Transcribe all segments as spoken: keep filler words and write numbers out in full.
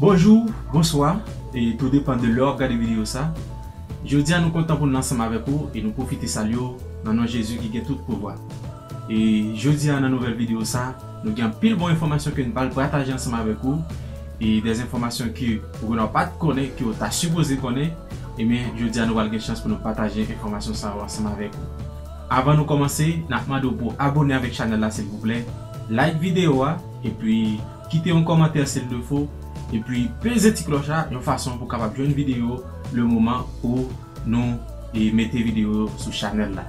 Bonjou, bonswa, e tou depann de lè w ap gade videyo sa. Jodi a nou kontan pou n ansanm avèk ou e nou pwofite salye w nan non Jezi ki gen tout pouvwa. E jodi a nan nouvèl videyo sa, nou gen anpil bon enfòmasyon ke n pral pataje ansanm avèk ou. E de enfòmasyon ke ou gen dwa pa t konnen, ke w ta sipoze konnen, ebyen jodi a nou pral gen chans pou nou pataje enfòmasyon sa yo ansanm avèk ou. Avan nou kòmanse, n ap mande w pou abone avèk chanèl la silvouplè, like videyo a, epi kite yon kòmantè si l de fo, epi peze ti klòch la yon fason pou w kapab jwenn videyo le moman ou nou e mete videyo sou chanèl la.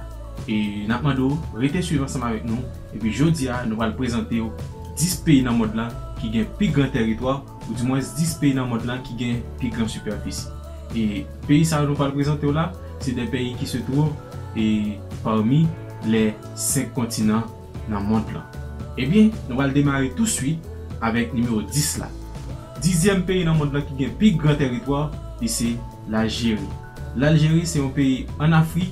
E n ap mande w rete swiv ansanm avèk nou, epi jodi a nou pral prezante w dis peyi nan mond lan ki gen pi gran tèritwa, oudimwens dis peyi nan mond lan ki gen pi gran sipèfisi. E peyi sa yo nou pral prezante w la, se de peyi ki se twouve e pami lè senk kontinan nan mond lan. Ebyen, nou pral demare touswit avèk nimewo dis la. Dizyèm peyi nan mond lan ki gen pi gran tèritwa, li se Laljeri. Laljeri se yon peyi ann Afrik,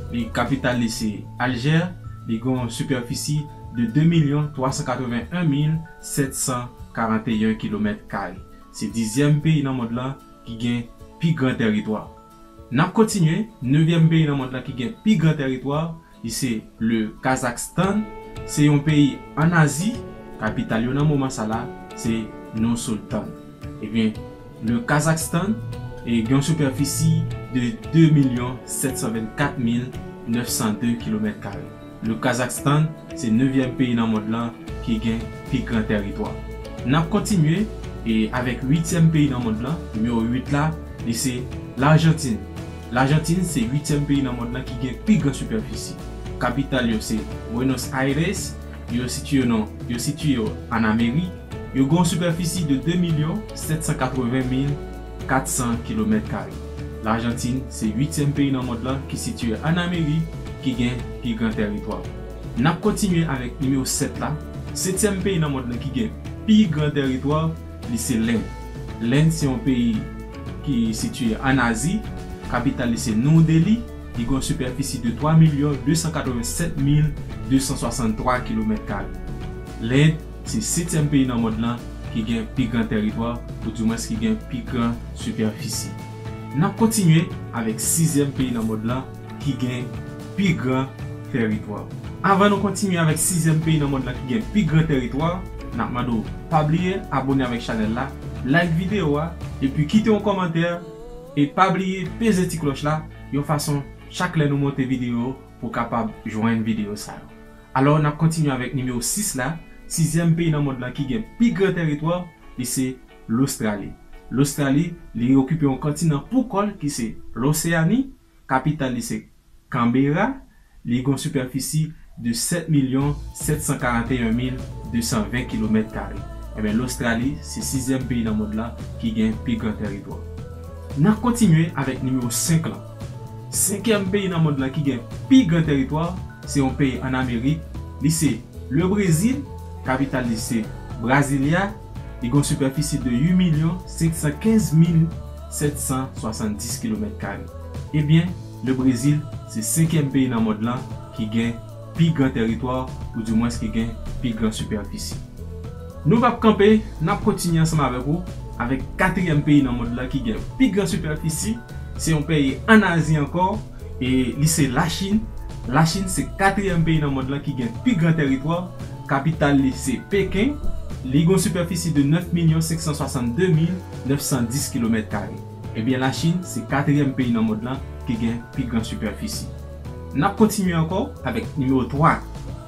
li kapital li se Alger, li gen yon sipèfisi de de milyon twa san katreven en mil sèt san karanteyen kilomèt kare. Se dizyèm peyi nan mond lan ki gen pi gran tèritwa. N ap kontinye, nevyèm peyi nan mond lan ki gen pi gran tèritwa, li se le Kazakhstan. Se yon peyi ann Azi, kapital yo nan moman sa la, se Nur Sultan. Ebyen, le Kazakhstan e gen yon sipèfisi de de milyon sèt san vennkat mil nèf san de kilomèt kare. Le Kazakhstan se nevyèm peyi nan mond lan ki gen pi gran tèritwa. N ap kontinye e avèk uityèm peyi nan mond lan, nimewo uit la, li se Lajantin. Lajantin se uityèm peyi nan mond lan ki gen pi gran sipèfisi. Kapital yo se Buenos Aires, yo sitiye nan, yo sitiye yo ann Amerik, yo gen yon sipèfisi de de milyon sèt san katreven mil kat san kilomèt kare. Lajantin se uityèm peyi nan mond lan ki sitiye ann Amerik ki gen pi gran tèritwa. N ap kontinye avèk nimewo sèt la. Setyèm peyi nan mond lan ki gen pi gran tèritwa, li se Lend. Lend se yon peyi ki sitiye ann Azi. Kapital li se New Delhi. Li gen yon sipèfisi de twa milyon de san katreven sèt mil de san swasanntwa kilomèt kare. Lend se setyèm peyi nan mond lan ki gen pi gran tèritwa, oudimwens ki gen pi gran sipèfisi. N ap kontinye avèk sizyèm peyi nan mond lan ki gen pi gran tèritwa. Avan nou kontinye avèk sizyèm peyi nan mond lan ki gen pi gran tèritwa, n ap mande w pa bliye abone avèk chanèl la, like videyo a, epi kite yon kòmantè, e pa bliye peze ti klòch la, yon fason chak lè nou monte videyo pou w kapab jwenn videyo sa yo. Alò, n ap kontinye avèk nimewo sis la. Sizyèm peyi nan mond lan ki gen pi gran tèritwa, li se Lostrali. Lostrali, li okipe yon kontinan pou kò l ki se Loseyani, kapital li se Kanbera, li gen yon sipèfisi de sèt milyon sèt san karanteyen mil de san ven kilomèt kare. Ebyen, Lostrali se sizyèm peyi nan mond lan ki gen pi gran tèritwa. N ap kontinye avèk nimewo senk lan. Senkyèm peyi nan mond lan ki gen pi gran tèritwa, se yon peyi ann Amerik, li se le Brezil, kapital li se Brasilia, li gen yon sipèfisi de uit milyon senk san kenz mil sèt san swasanndis kilomèt kare. Ebyen, le Brezil se senkyèm peyi nan mond lan ki gen pi gran tèritwa, oudimwens ki gen pi gran sipèfisi. Nou p ap kanpe, n ap kontinye ansanm avèk ou avèk katriyèm peyi nan mond lan ki gen pi gran sipèfisi. Se yon peyi ann Azi ankò, e li se Lachin. Lachin se katriyèm peyi nan mond lan ki gen pi gran tèritwa. Kapital li se Peken. Li gen yon sipèfisi de nèf milyon senk san swasanndde mil nèf san dis kilomèt kare. Ebyen, Lachin se katriyèm peyi nan mond lan ki gen pi gran sipèfisi. N ap kontinye ankò avèk nimewo twa.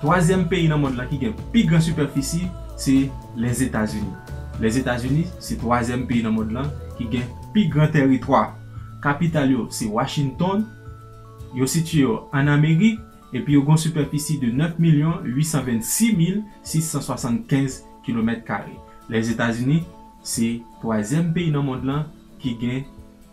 Twazyèm peyi nan mond lan ki gen pi gran sipèfisi se Lèzetazini. Lèzetazini se twazyèm peyi nan mond lan ki gen pi gran tèritwa. Kapital yo se Washington, yo sitiye yo ann Amerik, epi yo gen yon sipèfisi de nèf milyon uit san vennsis mil sis san swasannkenz kilomèt kare. Lèzetazini se twazyèm peyi nan mond lan ki gen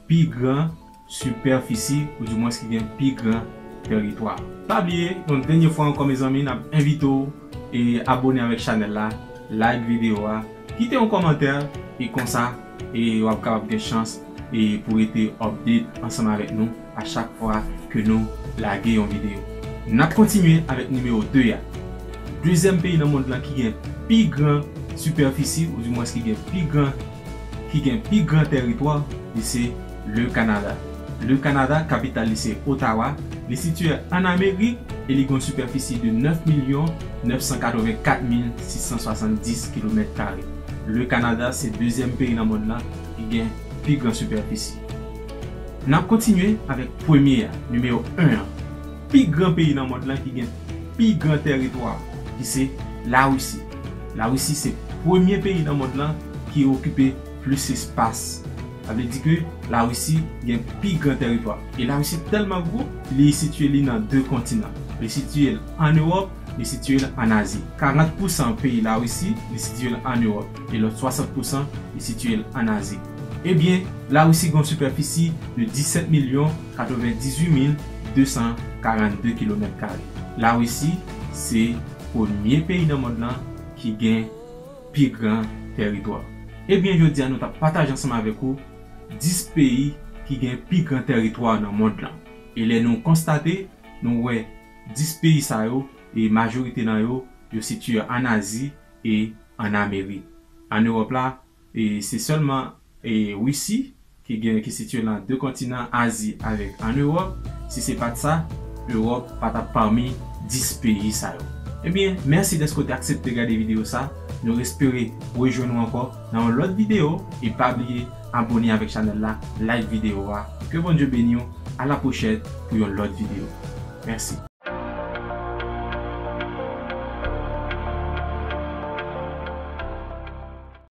pi gran sipèfisi, oudimwens ki gen pi gran tèritwa. Pa bliye, yon dènye fwa ankò, mezanmi, n ap envite w e abone avèk chanèl la, like videyo a, kite yon kòmantè, e konsa, e w ap kapab gen chans, e pou rete update ansanm avèk nou a chak fwa ke nou lage yon videyo. N ap kontinye avèk nimewo de a. Dezyèm peyi nan mond lan ki gen pi gran sipèfisi, oudimwens ki gen pi gran ki gen pi gran tèritwa, li se le Kanada. Le Kanada, kapital li se Ottawa, li sitiye ann Amerik e li gen yon sipèfisi de nèf milyon nèf san katrevenkat mil sis san swasanndis kilomèt kare. Le Kanada se dezyèm peyi nan mond lan ki gen pi gran sipèfisi. N ap kontinye avèk premye a, nimewo en an. Pi gran peyi nan mond lan ki gen pi gran tèritwa, ki se Larisi. Larisi se premye peyi nan mond lan ki okipe plis espas. Sa vle di ke Larisi gen pi gran tèritwa. E Larisi tèlman gwo, li sitiye li nan de kontinan. Li sitiye l ann Ewòp, li sitiye l ann Azi. Karant pousan peyi Larisi, li sitiye l ann Ewòp, e lòt swasant pousan, li sitiye l ann Azi. Ebyen, Larisi gen yon sipèfisi de disèt milyon katrevendizuit mil de san karannde kilomèt kare. Larisi se premye peyi nan mond lan ki gen pi gran tèritwa. Ebyen, jodi a, nou t ap pataje ansanm avèk ou dis peyi ki gen pi gran tèritwa nan mond lan. E lè nou konstate, nou wè dis peyi sa yo, e majorite nan yo, yo sitiye ann Azi e ann Amerik. Ann Ewòp la, e se sèlman, e Risi ki gen, ki sitiye nan de kontinan, Azi avèk ann Ewòp. Si se pa t sa, Ewòp pa t ap pami dis peyi sa yo. Ebyen, mèsi dèske w te aksepte gade videyo sa. Nou espere rejwenn ou ankò nan yon lòt videyo. E pa bliye abòne avèk chanèl la, like videyo a. Ke Bondye beni w. A la pwochèn pou yon lòt videyo. Mèsi.